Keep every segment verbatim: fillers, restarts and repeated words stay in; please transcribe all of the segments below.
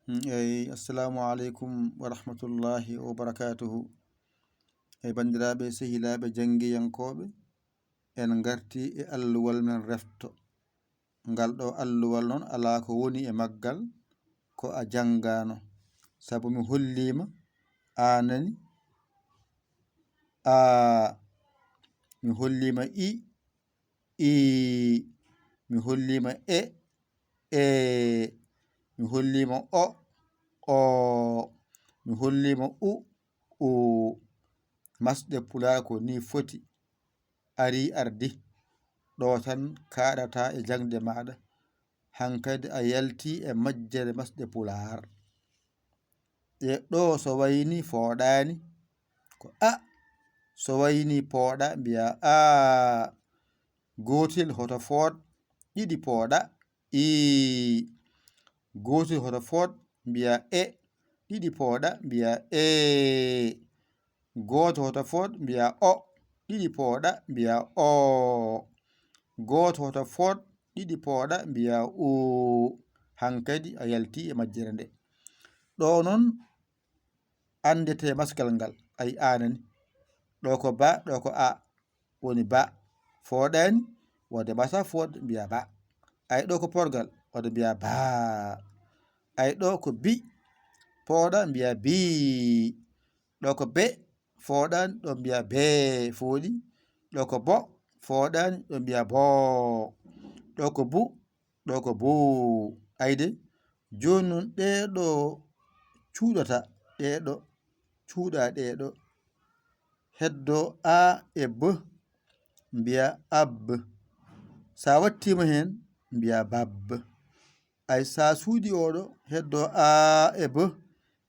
Mm, eyi, assalamu aleykum wa rahmatullahi wa barakatuhu. Eyi, banndiraaɓe, sehilaaɓe, janngiyankooɓe, en ngartii e alluwal men refto. Ngal ɗo alluwal noon alaa ko woni e maggal, ko a janngaano. Sabu mi holliima a nani, a, mi holliima i, ii, mi holliima e, ee, mi holliima o, oo, mi holliima u, uu. Masɗe Pulaar ko nii foti. Arii ardi. Ɗo tan kaaɗataa e jaŋde maaɗa. Hankadi a yaltii e majjere Masɗe Pulaar. E ɗo so waynii fooɗaani, ko a. So waynii pooɗa, mbiyaa aa. Gootel hoto fooɗ, ɗiɗi pooɗa, ii. Gootel hoto fooɗ, mbiyaa e, ɗiɗi pooɗa, mbiyaa ee. Gooto hoto fooɗ, mbiyaa o, ɗiɗi pooɗa, mbiyaa oo. Gooto hoto fooɗ, ɗiɗi pooɗa, mbiyaa uu. Hankadi a yaltii e majjere nde. Ɗo noon anndetee maskal ngal, ay a nani. Ɗo ko ba, ɗo ko a, woni ba. Fooɗaani, wonde mbasa fooɗ, mbiyaa ba. Ay ɗo ko porgal, wonde mbiyaa baa. Ay ɗo ko bi, fooɗa, mbiyaa bii. Ɗo ko be, fooɗaani, ɗo mbiyaa bee, fooɗi. Ɗo ko bo, fooɗaani, ɗo mbiyaa boo. Ɗo ko bu, ɗo ko buu. Ayde, jooni noon ɗee ɗo cuuɗata, ɗee ɗo cuuɗa, ɗee ɗo. Heddo a e b, mbiyaa ab. So a wattiima heen, mbiyaa bab. Ay, so a suuɗii oo ɗo, heddo a e b,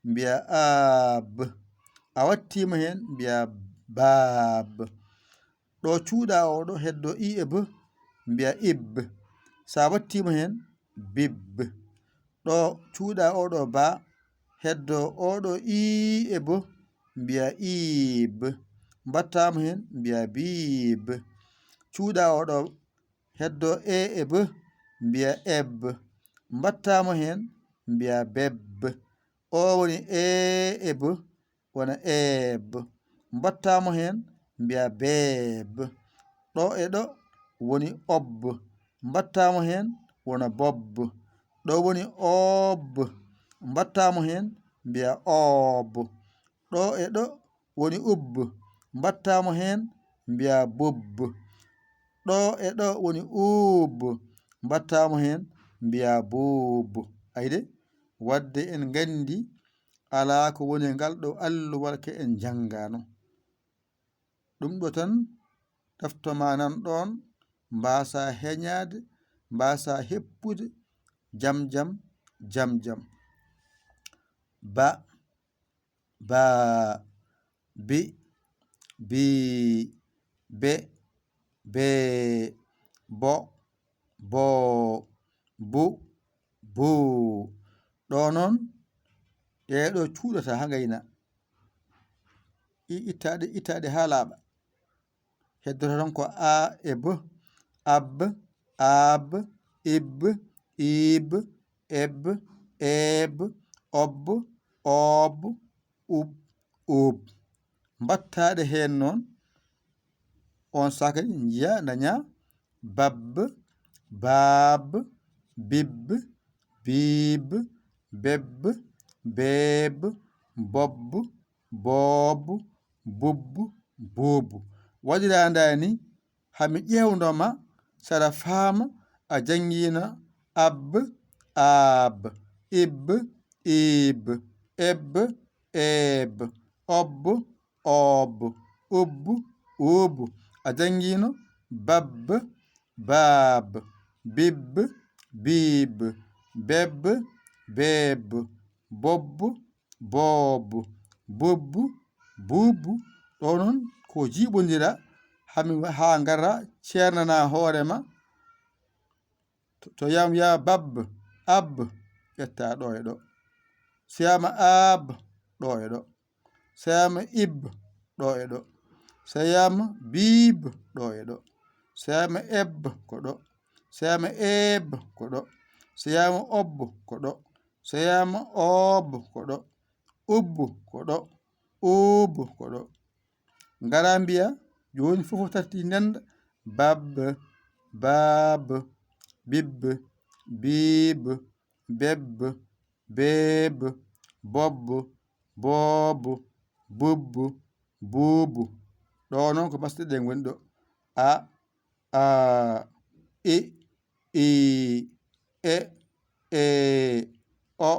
mbiyaa ab. A wattiima heen, mbiyaa bab. Ɗo cuuɗa oo ɗo, heddo i e b, mbiyaa ib. So a wattiima heen, bib. Ɗo cuuɗa oo ɗo ba, heddo oo ɗo i e b, mbiyaa iib. Mbattaama heen, mbiyaa biib. Cuuɗa oo ɗo, heddo e e b, mbiyaa eb. Mbattaama heen, mbiyaa beb. O woni e e b, wona eeb. Mbattaama heen, mbiyaa beeb. Ɗo e ɗo woni ob. Mbattaama heen, wona bob. Ɗo woni oob. Mbattaama heen, mbiyaa oob. Ɗo e ɗo woni ub. Mbattaama heen, mbiyaa bub. Ɗo e ɗo woni uub. Mbattaama heen, mbiyaa buub. Ayde, wadde en nganndi alaa ko woni e ngal ɗo alluwal ke en njanngaano. Ɗum ɗo tan, ɗafto ma nan ɗoon, mbaasa heñaade, mbaasa heppude, jam jam, jam jam. Ba, baa, bi, bii, be, bee, bo, boo, bu, buu. Ɗo noon, ɗee ɗo cuuɗata haa ngayna. I-, ittaaɗe, ittaaɗe haa laaɓa. Heddoto tan ko a e b, ab, aab, ib, iib, eb, eeb, ob, oob, ub, uub. Mbattaaɗe heen noon, on saka njiya, daña bab, baab, bib, biib, beb, beeb, bob, boob, bub, buub. Waɗiraa ndaa ni, haa mi ƴeewndo ma, saɗa faama a janngiino ab, aab, ib, iib, eb, eeb, ob, oob, ub, uub. A janngiino bab, baab, bib, biib, beb, beeb, bob, boob, bub, buub. Ɗo noon ko jiiɓondira, haa mi, haa ngara ceernana hoore ma. To, to yam ya bab, ab, ƴetta ɗo e ɗo. So yama aab, ɗo e ɗo. So yama ib, ɗo e ɗo. So yama biib, ɗo e ɗo. So yama eb, ko ɗo. So yama eeb, ko ɗo. So yama ob, ko ɗo. Teyama oob ko ɗo, ub ko ɗo, uub ko ɗo. Ngara mbiya, jooni fof o tarti ndenda, bab, baab, bib, biib, beb, beeb, bob, boob, bub, buub. Ɗo noon ko baɗte ɗe ngoni ɗo. A, aa, i, ii, e, ee, o,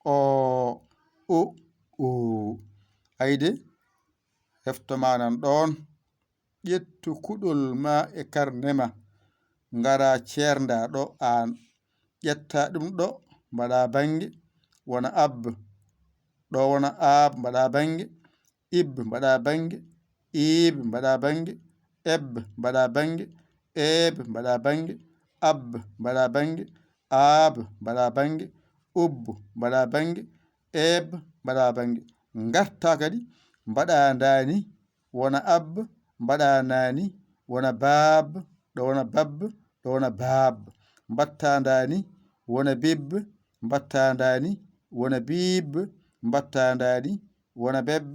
oo, u, uu. Ayde, refto ma nan ɗoon. Ƴettu kuɗol ma e karne ma. Ngara ceernda ɗo aan. Ƴetta ɗum ɗo, mbaɗa bannge, wona ab. Ɗo wona aab, mbaɗa bannge. Ib, mbaɗa bannge. Iib, mbaɗa bannge. Eb, mbaɗa bannge. Eeb, mbaɗa bannge. Ab, mbaɗa bannge. Aab, mbaɗa bannge. Ub, mbaɗa bannge. Eeb, mbaɗa bannge. Ngarta kadi, mbaɗa ndaani, wona ab, mbaɗa naani, wona baab, ɗo wona bab, ɗo wona baab. Mbatta ndaani, wona bib, mbatta ndaani, wona biib, mbatta ndaani, wona beb,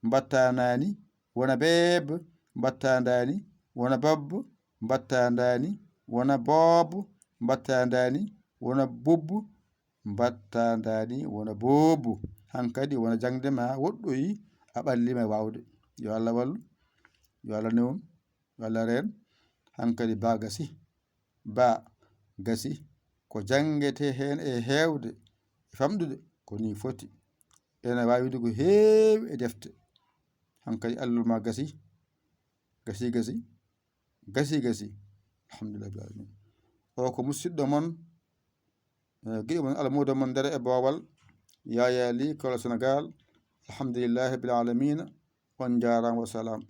mbatta naani, wona beeb, mbatta ndaani, wona bob, mbatta ndaani, wona boob, mbatta ndaani, wona bub, mbatta ndaani, wona boobu. Hankadi wona jaŋde ma woɗɗoyi, a ɓalli ma waawde. Yo Allah wallu, yo Allah newnu, yo Allah reen. Hankadi ba gasi, ba gasi. Ko jaŋngetee heen e heewde, e famɗude, ko nii foti. Ena waawi wiide ko heewi e defte. Hankadi allol ma gasi, gasi, gasi, gasi, gasi. Alhamdulillahi rabbil alamin. O ko musidɗo mon, eh, giɗo mon, almuudo mon, Ndera e Boowal, Yaya Ly, Kolo Senegal. Alhamdulillahi rabbil alamin. On njaaraama, wa salaam.